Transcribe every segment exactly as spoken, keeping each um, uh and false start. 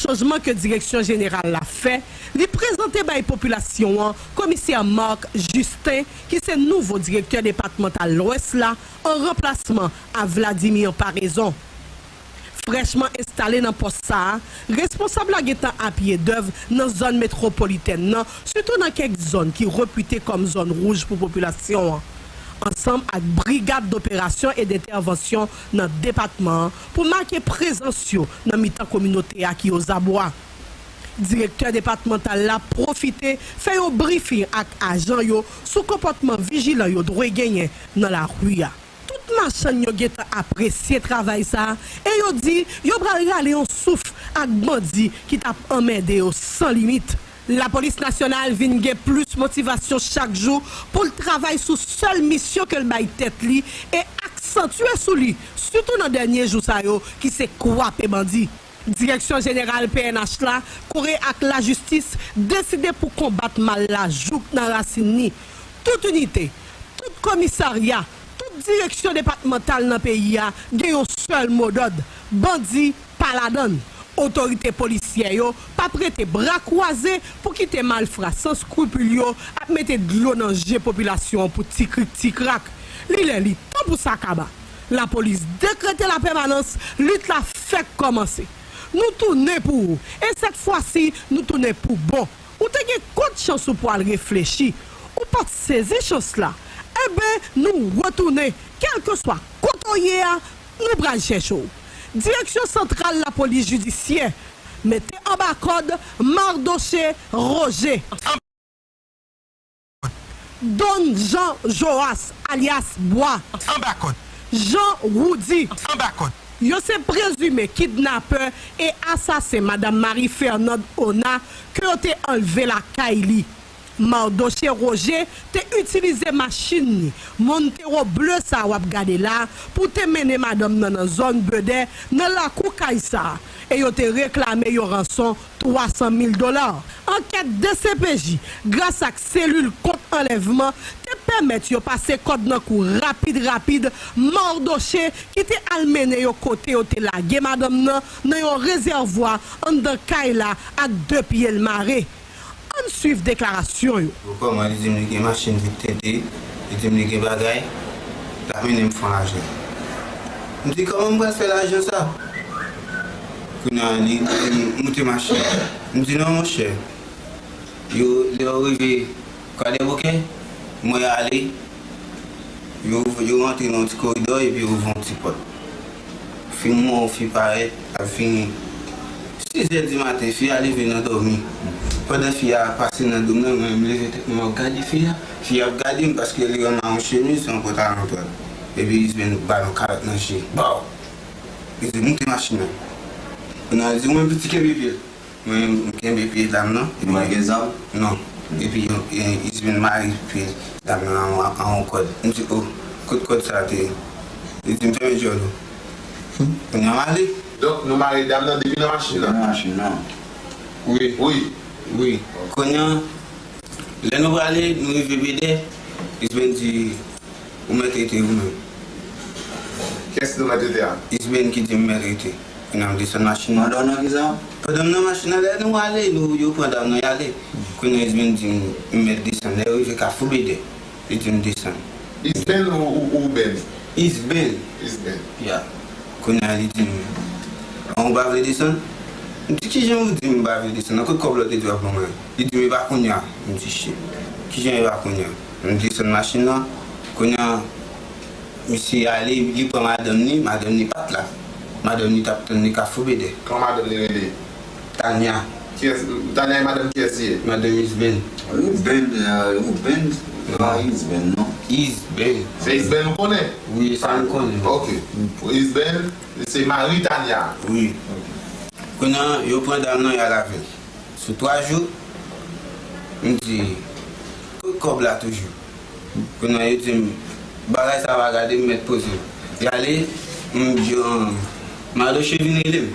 chanjman ke Direksyon Jeneral la fè, li prezante bay popilasyon an Komisè Marc Justin, ki se nouvo Direktè Depatmantal Lwès la, an ranplasman a Vladimir Paraison. Frèchman enstale nan pòs sa a, responsab la gentan apye dèv nan zòn metwopolitèn nan, sitou nan kèk zòn ki repite kòm zòn wouj pou popilasyon an, ansanm ak brigad doperasyon e dentèvansyon nan depatman an pou make prezans yo nan mitan kominote a ki ozabwa. Direktè depatmantal la pwofite fè yon brifing ak ajan yo sou konpòtman vijilan yo dwe genyen nan lari a. Tout machann yo gentan apresye travay sa a e yo di yo pral rale yon souf ak bandi ki t ap anmède yo san limit. Lapolis Nasyonal vin gen plis motivasyon chak jou pou l travay sou sèl misyon ke l bay tèt li e aksantye sou li, sitou nan dènye jou sa yo, ki se kwape bandi. Direksyon Jeneral P N H la, kore ak lajistis, deside pou konbat mal la jouk nan rasin li. Tout inite, tout komisarya, tout direksyon depatmantal nan peyi a gen yon sèl modòd: bandi pa ladan l. Otorite polisyè yo p ap rete bra kwaze pou kite malfra san skripil yo ap mete dlo nan je popilasyon an pou ti krik ti krak. Li lè li tan pou sa kaba. Lapolis dekrete lapèmanans, lit la fèk kòmanse. Nou tounen pou ou, e sèt fwa si, nou tounen pou bon. Ou te gen kot chans ou pwal reflechi. Ou pa t sezi chans la. Enben, nou retounen, kèlkeswa kote w ye a, nou pral chèche w. Direksyon Santral Lapolis Jidisyè, mete anba kòd Mardoche Roger. Don Jean Joas, alyas Bwa. Anba kòd. Jean Roudy. Anba kòd. Yo se prezime kidnapè e asasen madanm Marie Fernande Ona ke yo te anlve lakay li. Mardoche Roger te itilize machin li, Montero ble sa w ap gade la, pou te mennen madanm nan nan zòn Bedè, nan lakou kay sa a, e yo te reklame yon ranson twa san mil dola. Ankèt D C P J, gras ak selil kont anlèvman, te pèmèt yo pase kòd nan kou rapid rapid Mardoche, ki te al mennen yo kote yo te lage madanm nan, nan yon rezèvwa anndan kay la ak de pye l mare. Ann swiv deklarasyon yo. Kòman li di m li gen machin vit tente, li di m li gen bagay, l ap mennen m fè yon lajan. M di, kòman m pral fè lajan sa? Kounye a, li di m moute machin. M di, non, monchè. Yo, lè yo rive Kwadèboukè, mwen ale, yo, yo rantre nan yon ti koridò epi yo ouvri yon ti pòt. Fi m wè yon fi parèt, l ap vini. Sizè di maten, fi a leve nan dòmi. Pandan fi a pase nan do m nan, mwen menm leve tèt mwen, m ap gade fi a. Fi a ap gade m paske li wè m ak yon chemiz, yon pantalon dwèt. Epi Isben ba l yon kalòt nan je. Baw! Li di, moute machin nan. Kounye a, li di, mwen piti kenbe pye l. Mwen, m kenbe pye dam nan. Ou pa gen zam? Non. Epi, e, Isben mare pye dam nan an, an yon kòd. M di, o, kot kòd sa a te ye? Li di m fèmen djòl ou. Kounye a m ale. Donk, nou mare dam nan depi nan machin nan? Depi nan machin nan. Wi. Wi. Wi. Kounye a, lè nou prale, nou rive Bedè, Isben di, ou mèt rete ou menm. Kiyès nou mèt rete a? Isben ki di m mèt rete. Kounye a m desann machin nan. Pandan w nan kisa? Pandan m nan machin nan, lè nou ale, nou, yo pran dam nan, y ale. Kounye a Isben di m, m mèt desann. Lè yo rive Kafou Bedè, li di m desann. Isben ou, ou, ou Ben? Isben. Isben. Ya. Kounye a li di m, an ou pa vle desann? M di, kijan ou di m pa vle desann? Nan kot kòb la w te di w ap ban mwen? Li di m, e pa kounye a. M di, shit. Kijan e pa kounye a? M desann machin nan. Kounye a, misye ale, li pran madanm li, madanm li pa t la. Madanm li t ap tann li Kafou Bedè. Kòman madanm li rele? Tania. Kiyès, Tania e madanm kiyès li ye? Madanm Isben. Ruben, euh, Ruben, se pa Isben, non? Isben. Se Isben ou konnen? Wi, sa m konnen. Ok. Isben, se mari Tania. Wi. Ok. Kounye a, yo pran dam nan, y al avè l. Sou twa jou, m di, kot kòb la toujou? Kounye a, yo di m, bagay sa pa gade m, mèt poze m. Y ale, m di, an, Madoche vin rele m.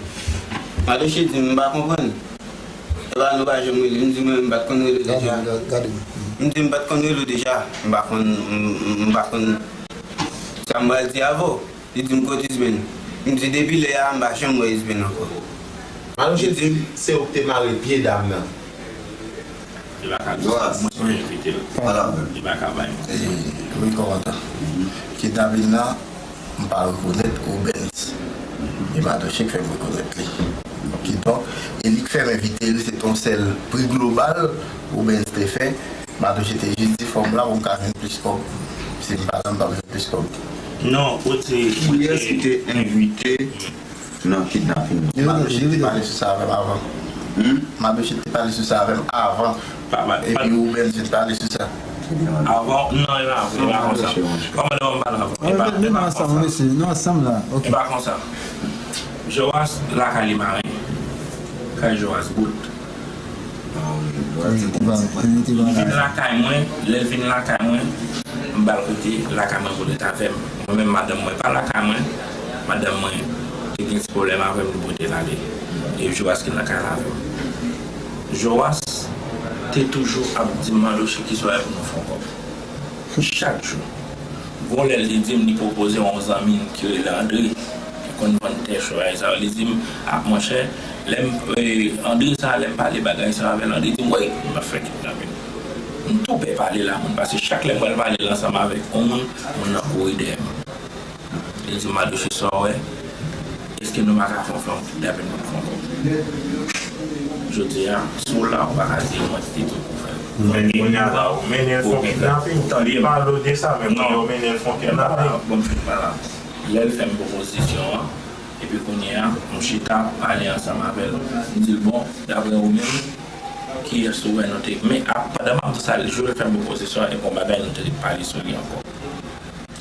Madoche di m, m pa konprann. Epa nou pa janm rele. M di, mwen, m pa t konn rele deja. Gade, gade, gade. M di, m pa t konn rele w deja. M pa konn, m, m, m pa konn sa m pral di avè w. Li di m, kot Isben? M di, depi lè a, m pa janm wè Isben ankò. Madoche di se ou ki te mare pye dam nan. Li pa ka di sa, mwen ki te envite l. Li pa ka bay manti. Wi, kòmandan. Kidnapin nan, m pa rekonèt Obens. E Madoche k fè m rekonèt li. Kidonk, e li k fè m envite l, se t yon sèl pri global Obens te fè. Madoche te jis di fò m la pou m ka jwenn plis kòb. Si m pa la, m p ap jwenn plis kòb. Non, ou te. Kiyès ki te envite nan kidnapin nan? Madoche te pale sou sa avè m avan. Madoche te pale sou sa avè m avan. Epi Obens te pale sou sa. Avan, non, e pa vre, e pa konsa. Kòmandan, ban m pale avan. E pa, e pa konsa. E pa konsa. Joas lakay li mare. Kay Joas bout. Li vin lakay mwen, lè l vin lakay mwen, m ba l kote lakay mwen pou l ret avè m. Mwen menm, madanm mwen pa lakay mwen, madanm mwen te gen ti pwoblèm avè m, li pote l ale. E Joas ki nan kay la avè m. Joas te toujou ap di m, Madoche, ki swa pou nou fè yon kòb. Chak jou. Gon lè l te di m li pwopoze yon zanmi l ki rele Andre, ki konn vann tè chwal sa yo. Li di m, a, monchè, lè m, e, Andre sa, lè m pale bagay sa avè l, Andre di m, wi, m ap fè kidnapin. M tou pè pale la, moun, paske chak lè m wè l pale l ansanm avèk yon moun, moun nan kouri dèyè m. Li di m, Madoche, sa w wè, èske nou pa ka fè yon, fè yon kidnapin pou nou fè yon kòb? Jodi a, si w la, ou pa ka di mwen ki te di w pou w fè l. Men kounye a la, ou mennen l fè yon kidnapin. Tande m. Pale w de sa, men kounye a ou mennen l fè yon kidnapin. Bon, m fin pale la. Lè l fè m pwopozisyon an, epi kounye a, m chita pale ansanm avè l. M di l, bon, daprè ou menm, kiyès ou wè nou te. Men, a, pandan m ap di sa, jou l fè m pwopozisyon an, e gon bagay nou te pale sou li ankò.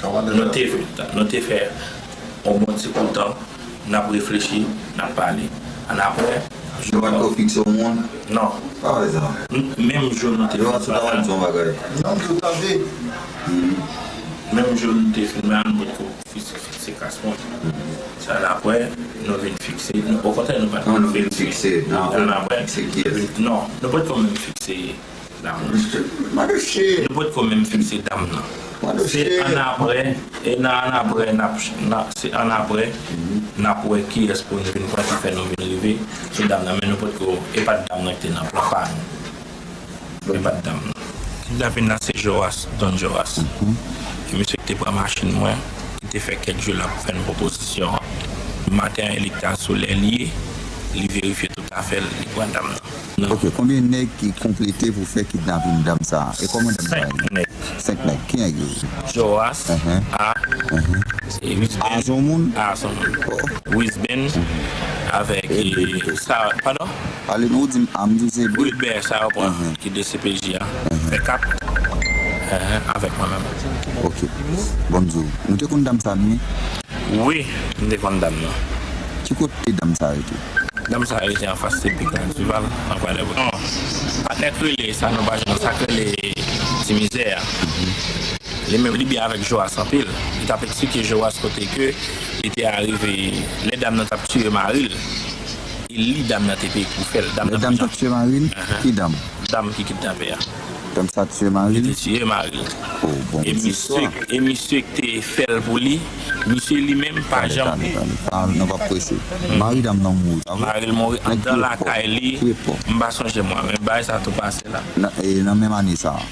Nou te, nou te fè yon bon ti kou tan, n ap reflechi, n ap pale. Annapre, yo pa t ko fikse yon moun? Non. Pa wè sa. Menm jou nou te fin pale. Yo pa t di yon bagay? Non, yo tande. Menm jou nou te fin pale, nou pa t ko fikse, fikse kas moun. Sa annapre, nou vin fikse, okontrè, nou pa t ko fikse. Annapre, non, nou pa t ko menm fikse. Dam nan. Madoche. Nou potko menm fikse dam nan. Madoche. Se annapre, e nan annapre, n ap, se annapre, n ap wè kiyès pou n vin pran ki fè nou vin rive sou dam nan, men nou potko, e pa t dam nan ki te nan plan pa nou. E pa t dam nan. Kidnapin nan se Joas, Don Joas. E misye ki te pran machin mwen, ki te fè kèk jou la pou fè n pwopozisyon an. Maten an, e li ki t al sou lè li ye, li verifye tout afè l, li pran dam nan. Ok, konbyen nèg ki konplete pou fè kidnapin dam sa a? E kòman dam sa a ye? Senk nèg. Senk nèg. Ki nèg yo ye? Joas, A, e Wisben. A se yon moun? A se yon moun. Wisben, avèk, e, sa, padon? Pale non, ou di m A, m di w se Wilbert, sa yo pran, ki D C P J a. Fè kat, avèk mwen menm. Ok. Bon, m di w, nou te konn dam sa byen? Wi, m te konn dam nan. Ki kote dam sa rete? Dam sa rete anfas Sepik la, Dival, nan Kwadèboukè. Non, patnè k rele sa, nou pa jwenn sa k rele Ti Mizè a. Li menm, li byen avèk Joas anpil. Li t ap eksplike Joas kote ke li te arive, lè dam nan t ap tiye mari l. E li dam nan te peye pou fè l. Lè dam t ap tiye mari l? Ki dam? Dam ki kidnape a. Dam sa tiye mari l? Li te tiye mari l. Oh, bon, e misye, e misye ki te fè l pou li, misye li menm pa janm. Tande, tande, tande. Pa, nou p ap prese. Mari dam nan mouri, pa vre? Mari l mouri anndan lakay li. M pa sonje mwa, men bagay sa tou pase la. Nan, e nan menm ane sa a?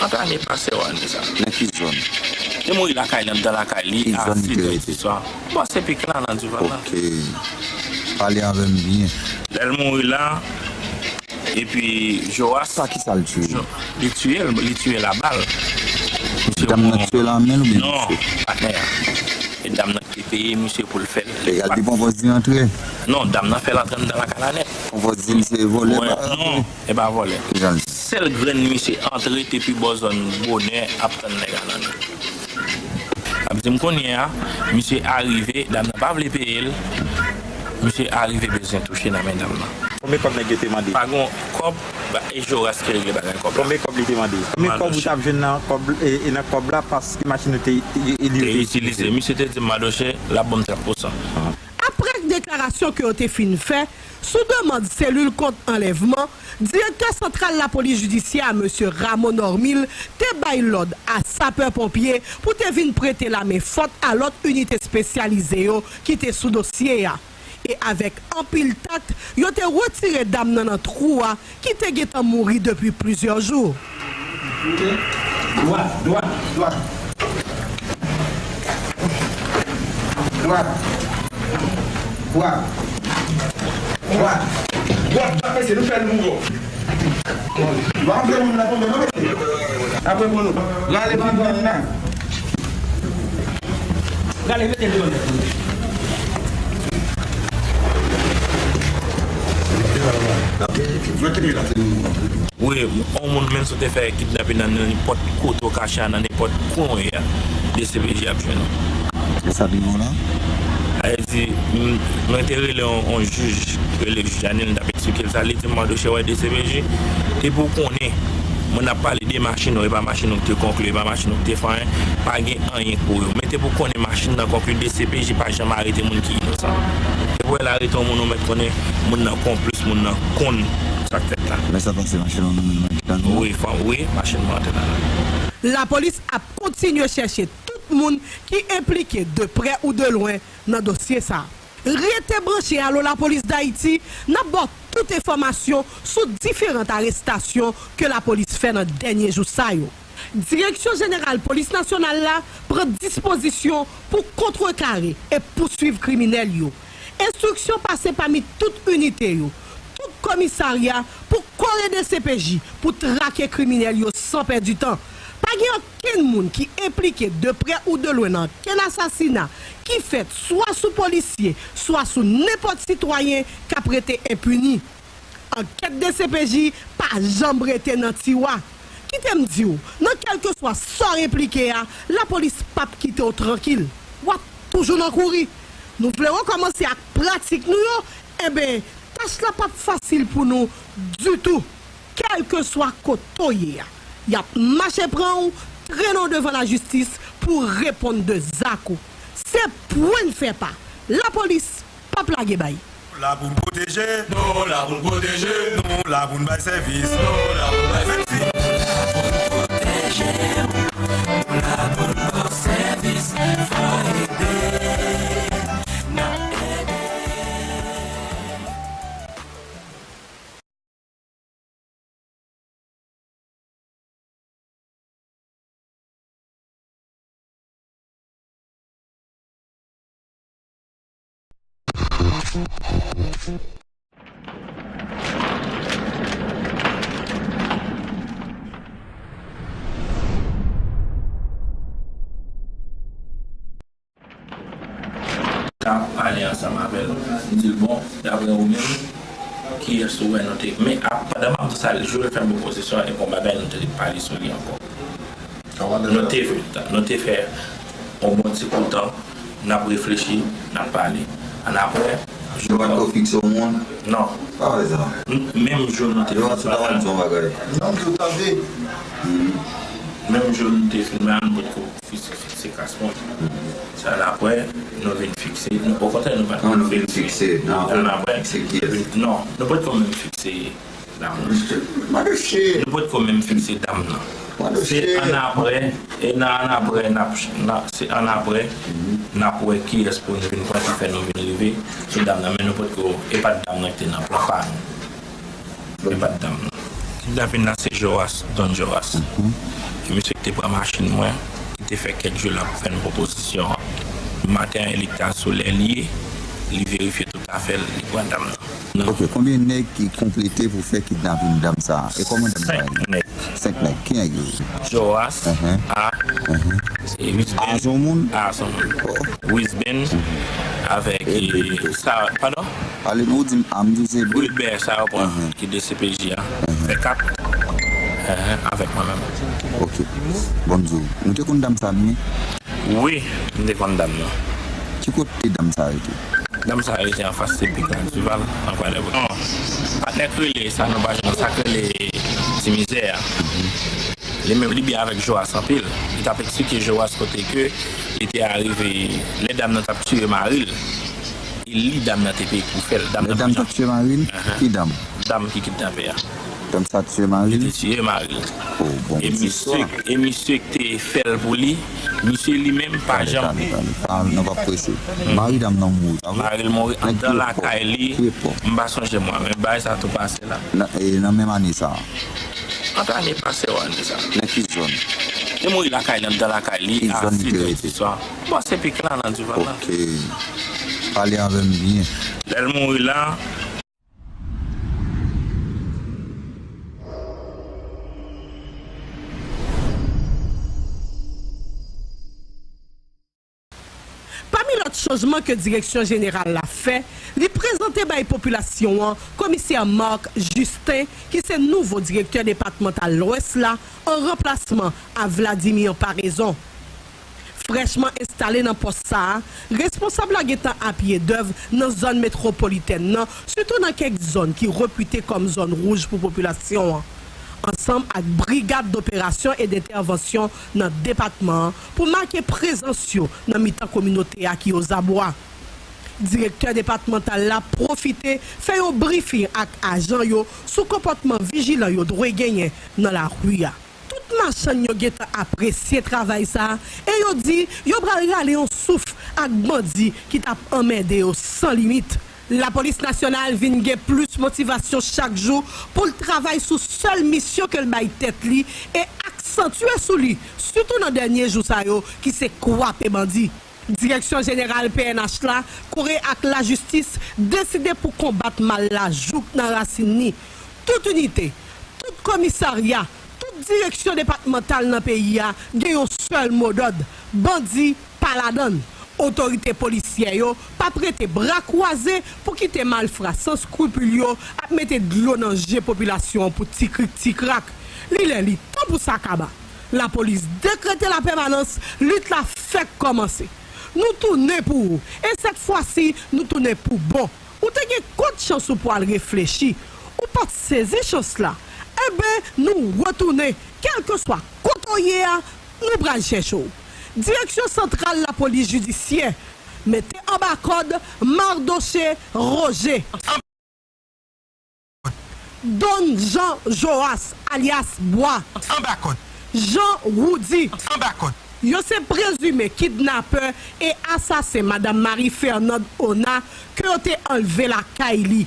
Ant ane pase yo, ane sa. Nan ki zòn? Li mouri lakay li, anndan lakay li, a sis è diswa. Bon, Sepik la, nan Dival la. Ok. Pale avè m byen. Lè l mouri la, epi Joas. Pa kisa l tiye? Li tiye l, li tiye l a bal. Dam nan tiye l a men l oubyen misye? Non, patnè a. E dam nan ki te peye misye pou l fè l. Egal, li pran pòz li antre? Non, dam nan fè l antre anndan lakay la nèt. Pran pòz li se vòlè pa antre? Non, e pa vòlè. Sèl grenn misye antre te pi bò zòn bonè ap tann nèg a nan men. Ap di m kounye a, misye arive, dam nan pa vle peye l. Misye arive bezwen touche nan men dam nan. Konbyen kòb nèg yo te mande? Pa gon kòb, e Joas ki regle bagay kòb la. Konbyen kòb li te mande? Konbyen kòb ou t ap jwenn nan kòb, e, e nan kòb la paske machin ou te, te, e li te itilize? Misye te di m, Madoche, l ap ban m trant pou san. Apre deklarasyon ke yo te fin fè, sou demann selil kont anlèvman, direktè santral lapolis jidisyè a, mesye Rameau Normil, te bay lòd a sapè ponpye pou te vin prete lamen fòt a lòt inite espesyalize yo ki te sou dosye a. E avèk anpil tak, yo te retire dam nan nan twou a ki te gentan mouri depi plizyè jou. Dwat, dwat, dwat. Dwat. Dwat. Dwat. Dwat, dwat, mesye, nou fè l mouri. Yo ap fè moun nan tonbe, non, mesye. Apre pou nou. Rale pil moun nan. Rale, mete l deyò nèt. Wi, yon moun menm si w te fè kidnapin nan nenpòt kote w kache a, nan nenpòt kwen w ye a, D C P J ap jwenn ou. E sa pi bon la? Sa vle di, m, mwen te rele yon, yon jij, rele jij Anil, m t ap eksplike l sa, li di m, Mandoche, wè D C P J, depi w konnen, moun ap pale de machin ou, e pa machin ou ki te konkli, e pa machin ou ki te fè anyen, pa gen anyen pou yo. Men depi w konnen machin nan konkli, D C P J pa janm arete moun ki inosan. Depi w wè l arete yon moun, ou mèt konnen moun nan konplis, moun nan konn sa k fèt la. Lè sa pase, machin ou nan men mwen ki tann ou? Wi, fanm, wi, machin mwen antre nan men. Lapolis ap kontinye chèche tout moun ki enplike de prè ou de lwen nan dosye sa a. Rete branche Allo Lapolis Dayiti, n ap ba w tout enfòmasyon sou diferan arestasyon ke lapolis fè nan dènye jou sa yo. Direksyon Jeneral Polis Nasyonal la pran dispozisyon pou kontrekare e pouswiv kriminèl yo. Enstriksyon pase pami tout inite yo, tout komisarya pou kore D C P J pou trake kriminèl yo san pèdi tan. Pa gen okenn moun ki enplike de prè ou de lwen nan okenn asasina ki fèt swa sou polisye, swa sou nenpòt sitwayen k ap rete enpini. Ankèt D C P J pa janm rete nan tiwa. Kite m di w, nan kèlkeswa sa w enplike a, lapolis p ap kite w trankil. W ap toujou nan kouri. Nou vle rekòmanse ak pratik nou yo, enben, tach la p ap fasil pou nou ditou. Kèlkeswa kote w ye a, y ap mache pran w, trennen w devan lajistis pou w reponn de zak ou. Se pwen n fè pa. Lapolis p ap lage bay. Nou la pou n pwoteje. Nou la pou n pwoteje. Nou la pou n bay sèvis. Nou la pou n bay sèvis. Nou la pou n pwoteje. Nou la pou n ba w sèvis. Fò ede. N ap ede. T ap pale ansanm avè l. M di l, bon, daprè ou menm, kiyès ou wè nou te. Men ap, pandan m ap di sa, Joel fè m pwopozisyon, e gon bagay nou te pale sou li ankò. Nou te, nou te fè yon bon ti kou tan, n ap reflechi, n ap pale. Annapre, nou pa t ko fikse yon moun? Non. Pa vle sa. M-, menm jou nou te fin. Yo, an tou ka, w ap di yon bagay. Non, m tou tande. Menm jou nou te fin, men nou pa t ko fikse, fikse klas moun. Se annapre, nou vin fikse, nou, okontrè, nou pa t ko fikse. Annapre, non, nou pa t ko menm fikse dam nan. Nou pa t ko menm fikse dam nan. Se annapre, e nan annapre, n ap, n ap, se annapre, n ap wè kiyès pou nou vin pran ki fè nou vin rive sou dam nan. Men nou pa t ko, e pa t dam nan ki te nan plan pa nou. E pa t dam nan. Kidnapin nan se Joas, Don Joas. E misye ki te pran machin mwen, ki te fè kèk jou l ap fè n pwopozisyon an. Maten an, e li ki t al sou lè li ye, li verifye tout afè l, li pran dam nan. Ok, konbyen nèg ki konplete pou fè kidnapin dam sa a? E kòman dam sa a ye? Senk nèg. Senk nèg. Ki nèg yo ye? Joas, A, e Wisben. A se yon moun? A se yon moun. Wisben, avèk, e, sa, padon? Pale nou, di m, a, m di w se Wilbert, sa yo pran, ki D C P J a. Fè kat, avèk mwen menm. Ok. Bon, m di w, nou te konn dam sa a byen? Wi, m te konn dam nan. Ki kote dam sa a rete? Dam sa a rete anfas Sepik la, Duval, an Kwadèboukè. Non, patnè k rele, sa nou pa jwenn, sa k rele Ti Mizè a. Li menm, li byen avèk Joas anpil. Li t ap eksplike Joas kote ke li te arive, lè dam nan t ap tiye mari l. E li dam nan te peye pou fè l. Lè dam nan t ap tiye mari l? Ki dam? Dam ki kidnape a. Kòm sa tiye mari li? Li te tiye mari l. Oh, bon, e misye, e misye ki te fè l pou li, misye li menm pa janm. Tande, tande, tande. Pa, nou p ap prese. Mari dam nan mouri, pa vre? Mari l mouri anndan lakay li. M pa sonje mwa, men bagay sa tou pase la. Nan, e, nan menm ane sa a? Ant ane pase yo, ane sa. Nan ki zòn? Li mouri lakay li, anndan lakay li, a sis è di swa. Bon, se pik la, nan Divan la. Ok. Pale avè m byen. Lè l mouri la, Pami lòt chanjman ke Direksyon Jeneral la fè, li prezante bay popilasyon an Komisè Marc Justin, ki se nouvo Direktè Depatmantal Lwès la, an ranplasman a Vladimir Paraison. Frèchman enstale nan pòs sa a, responsab la gentan apye dèv nan zòn metwopolitèn nan, sitou nan kèk zòn ki repite kòm zòn wouj pou popilasyon an, ansanm ak brigad doperasyon e dentèvansyon nan depatman an pou make prezans yo nan mitan kominote a ki ozabwa. Direktè depatmantal la pwofite fè yon brifing ak ajan yo sou konpòtman vijilan yo dwe genyen nan lari a. Tout machann yo gentan apresye travay sa a e yo di yo pral rale yon souf ak bandi ki t ap anmède yo san limit. Lapolis Nasyonal vin gen plis motivasyon chak jou pou l travay sou sèl misyon ke l bay tèt li e aksantye sou li, sitou nan dènye jou sa yo, ki se kwape bandi. Direksyon Jeneral P N H la, kore ak lajistis, deside pou konbat mal la jouk nan rasin li. Tout inite, tout komisarya, tout direksyon depatmantal nan peyi a gen yon sèl modòd, bandi pa ladann. Otorite polisyè yo p ap rete bra kwaze pou kite malfra san skripil yo ap mete dlo nan je popilasyon an pou ti krik ti krak. Li lè li tan pou sa kaba. Lapolis dekrete lapèmanans, lit la fèk kòmanse. Nou tounen pou ou, e sèt fwa si, nou tounen pou bon. Ou te gen kot chans ou pwal reflechi. Ou pa t sezi chans la. Enben, nou retounen. Kèlkeswa kote w ye a, nou pral chèche w. Direksyon Santral Lapolis Jidisyè, mete anba kòd Mardoché Roger. Don Jean Joas, alyas Bwa. Anba kòd. Jean Roudy. Anba kòd. Yo se prezime kidnapè e asasen Madanm Marie Fernande Ona ke yo te anlve lakay li.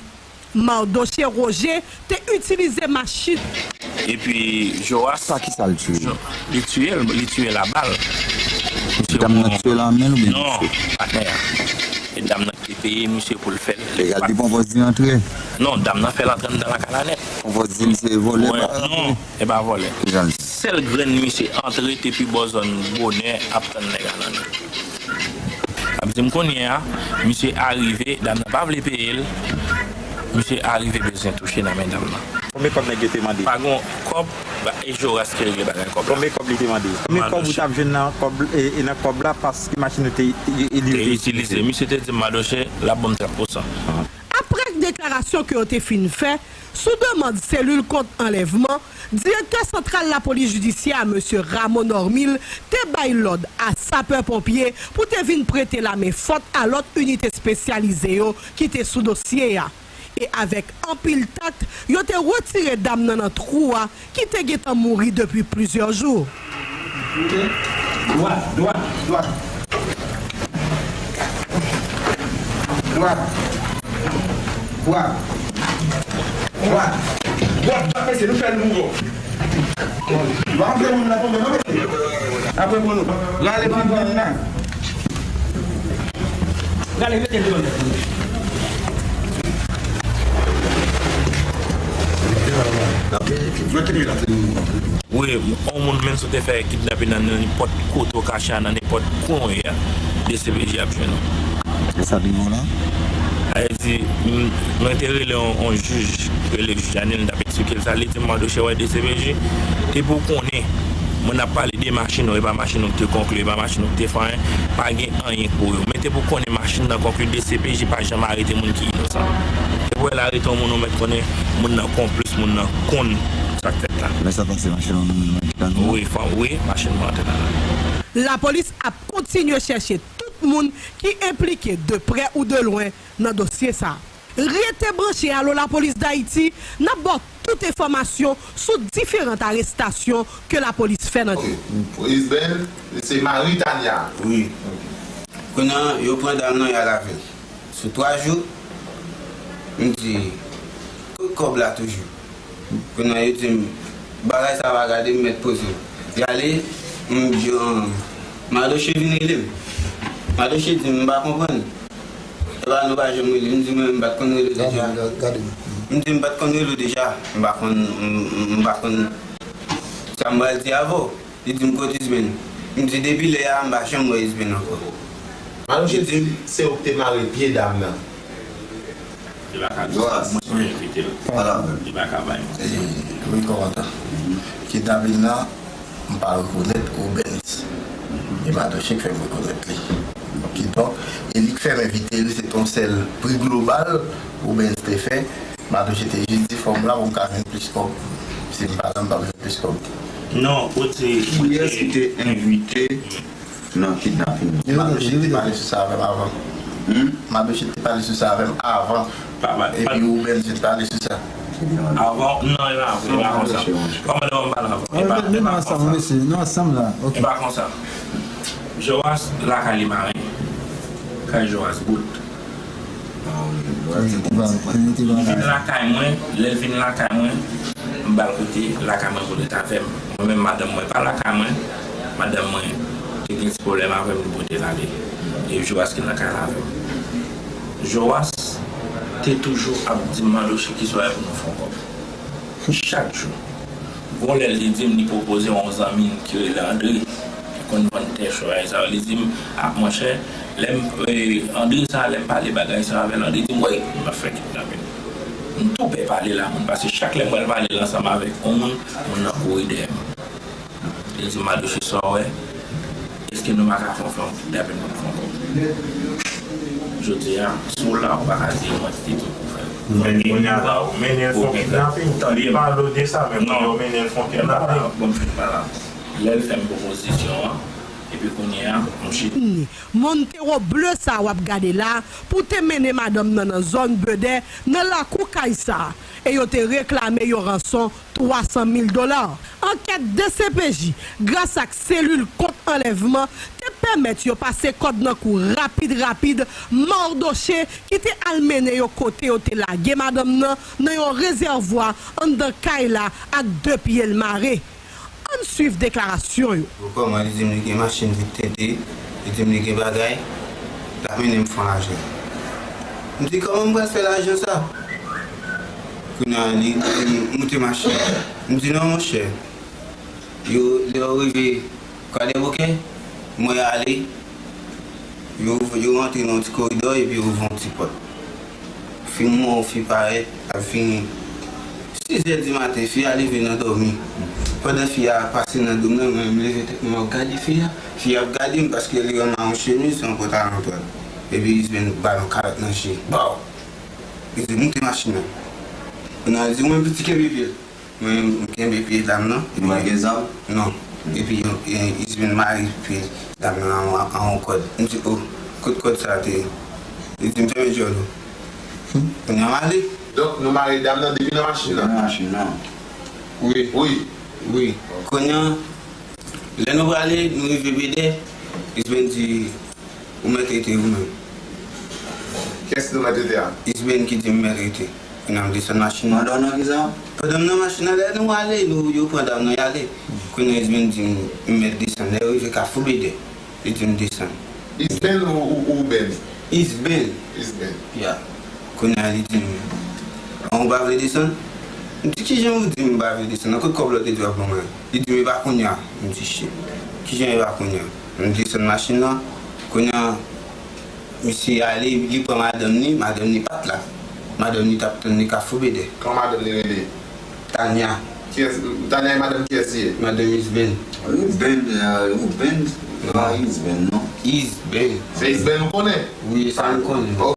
Mardoché Roger te itilize machin. Epi Joas. Pa kisa l tiye? Li tiye l, li tiye l a bal. Dam nan tiye l a men l oubyen misye? Non, patnè a. E dam nan ki te peye misye pou l fè l. Egal, li pran pòz li antre. Non, dam nan fè l antre anndan lakay la nèt. Pran pòz li, misye vòlè. Non, e pa vòlè. Sèl grenn misye antre te pi bò zòn bonè ap tann nèg a nan men. Ap di m kounye a, misye arive, dam nan pa vle peye l. Misye arive bezwen touche nan men dam nan. Konbyen kòb nèg yo te mande? Pa gon kòb, ba, e Joras ki regle bagay kòb la. Konbyen kòb li te mande? Konbyen kòb ou t ap jwenn nan kòb, e, e nan kòb la paske machin ou te, e, e li te itilize? Misye te di m Madoche, l ap ban m trant pousan. Aprè deklarasyon ke yo te fin fè, sou demann selil kont anlèvman, Direktè Santral Lapolis Jidisyè a, mesye Rameau Normil, te bay lòd a sapè ponpye pou te vin prete lamen fòt a lòt inite espesyalize yo ki te sou dosye a. E avèk anpil tak, yo te retire dam nan nan twou a ki te gentan mouri depi plizyè jou. Dwat, dwat, dwat. Dwat. Dwat. Dwat. Dwat, dwat, mesye, nou fè l mouri. Dwat, apre moun nan tonbe, non, mesye. Apre moun, rale pi moun nan. Rale, mete l devan tèt moun. Mete l la, mete l la. Wi, yon moun menm si w te fè kidnape nan nenpòt kote w kache a, nan nenpòt kwen w ye a, D C P J ap jwenn ou. E sa pi bon la? Sa vle di, m, mwen te rele yon, yon jij, rele jij Janil, m t ap eksplike l sa, li di m, Madoche, wè D C P J, depi w konnen, moun ap pale de machin ou, e pa machin ou ki te konkli, e pa machin ou ki te fè anyen, pa gen anyen pou yo. Men depi w konnen machin nan konkli, D C P J pa janm arete moun ki inosan. Depi w wè l arete yon moun, ou mèt konnen moun nan konplis, moun nan konn sa k fèt la. Lè sa pase machin ou nan men l, ki ta di? Wi, fò, wi, machin mwen antre nan men l. Lapolis ap kontinye chèche tout moun ki enplike de prè ou de lwen nan dosye sa a. Rete branche Alo Lapolis Dayiti, n ap ba w tout enfòmasyon sou diferan arestasyon ke lapolis fè nan. Ok. Isben, se mari Tania. Wi. Kounye a, yo pran dam nan, y al avè l. Sou twa jou, m di, kot kòb la toujou? Kounye a, yo di m, bagay sa pa gade, m mèt poze m. Y ale, m di, an, Madoche vin rele m. Madoche di m, m pa konprann. Epa nou pa janm rele. M di, mwen, m pa t konn rele w deja. M di, m pa t konn rele w deja. M pa konn, m, m, m pa konn sa m pral di avè w. Li di m, kot Isben? M di, depi lè a, m pa janm wè Isben ankò. Madoche di m, se ou ki te mare pye dam nan. Li pa ka di sa, mwen ki envite l. Li pa ka bay manti. Wi, kòmandan. Kidnapin nan, m pa rekonèt Rubens. E Madoche k fè m rekonèt li. Kidonk, e li k fè m envite l, se t on sèl pri global Rubens te fè. Madoche te jis di fò m la pou m ka jwenn plis kòb. Si m pa la, m p ap jwenn plis kòb. Non, ou te, ou Kiyès te ki te envite nan kidnapin nan? Madoche te pale sou sa avè m avan. Hmm? Madoche te pale sou sa avè m avan. Pa, pa, epi pa. Rubens te pale sou sa. Avan, non, e pa, e pa konsa. Kòmandan, m pale avan. E pa, e pa konsa. Non, ansanm la. Ok. E pa konsa. Joas lakay li mare. Kay Joas bout. Li vin lakay mwen, lè l vin lakay mwen, m ba l kote lakay mwen pou l ret avè m. Mwen menm, madanm mwen pa lakay mwen, madanm mwen te gen ti pwoblèm avè m, li pote l ale. E Joas ki lakay la avè m. Joas te toujou ap di m, Madoche, ki swa pou nou fè yon kòb. Chak jou. Gon lè l te di m li pwopoze yon zanmi l ki rele Andre, ki konn vann tè chway sa yo. Li di m, a, monchè, lè m, e, Andre sa, lè m pale bagay sa avè l, Andre di m, wi, m ap fè kidnapin. M tou pè pale la, moun, paske chak lè m pral pale l ansanm avèk yon moun, moun nan kouri dèyè m. Li di m, Madoche, sa w wè, èske nou pa ka fè yon, fè yon kidnapin pou nou fè yon kòb? Jodi a, si w la, ou pa ka di mwen ki te di w pou fè l. Men kounye a la, ou mennen l fè yon kidnapin. Tande m. Pale w de sa, men kounye a ou mennen l fè yon kidnapin. Bon, m fin pale. Lè l fè m pwopozisyon an, epi kounye a, m chita. Montero ble sa w ap gade la, pou te mennen madanm nan nan zòn Bedè, nan lakou kay sa, e yo te reklame yon ranson twa san mil dola. Ankèt D C P J, gras ak selil kont anlèvman, te pèmèt yo pase kòd nan kou rapid rapid Mardoche ki te al mennen yo kote yo te lage madanm nan, nan yon rezèvwa anndan kay la ak de pye l mare. Ann swiv deklarasyon yo. Bon, kòman li di m li gen machin vit tete, li di m li gen bagay, l ap mennen m fè yon lajan. M di, kòman m pral fè lajan sa? Kounye a, li di m, moute machin nan. M di, non, monchè. Yo, lè yo rive Kwadèboukè, mwen ale, yo, yo rantre nan yon ti koridò epi yo ouvri yon ti pòt. Fi m wè yon fi parèt, ap vini. Sis è di maten, fi a leve nan dòmi. Pandan fi a pase nan do m nan, mwen menm leve tèt mwen, m ap gade fi a. Fi a ap gade m paske li rann mwen yon chemiz, yon pantalon tòt. Epi Isben ba l yon kalòt nan je. Baw! Li di, moute machin nan. Kounye a, li di, ou menm piti kenbe pye l. Mwen, m kenbe pye dam nan. Ou pa gen zam? Non. Epi, e, Isben mare pye dam nan an, an yon kòd. M di, o, kot kòd sa a te ye? Li di m, fèmen djòl ou. Kounye a, m ale. Donk, nou mare dam nan depi nan machin nan? Depi nan machin nan. Wi. Wi. Wi. Kounye a, lè nou prale, nou rive Bedè, Isben di, ou mèt rete ou menm. Kiyès ki te mèt rete a? Isben ki di m mèt rete. Kounye a m desann machin nan. Pandan w nan kisa? Pandan m nan machin nan, lè nou ale, nou, yo pran dam nan, y ale. Kounye a Isben di m, m mèt desann. Lè yo rive Kafou Bedè, li di m desann. Isben ou, ou, ou Ben? Isben. Isben. Ya. Kounye a li di m, an ou pa vle desann? M di, kijan ou di m pa vle desann? Nan kot kòb la w te di w ap ban mwen? Li di m, e pa kounye a. M di, shit. Kijan e pa kounye a? M desann machin nan. Kounye a, misye ale, li pran madanm li, madanm li pa t la. Madanm li t ap tann li Kafou Bedè. Kòman madanm li rele? Tanya. Kiyès, Tanya e madanm kiyès li ye? Madanm Isben. Isben, e, Isben. Pa Isben, non. Isben. Se Isben ou konnen? Wi, sa m konnen.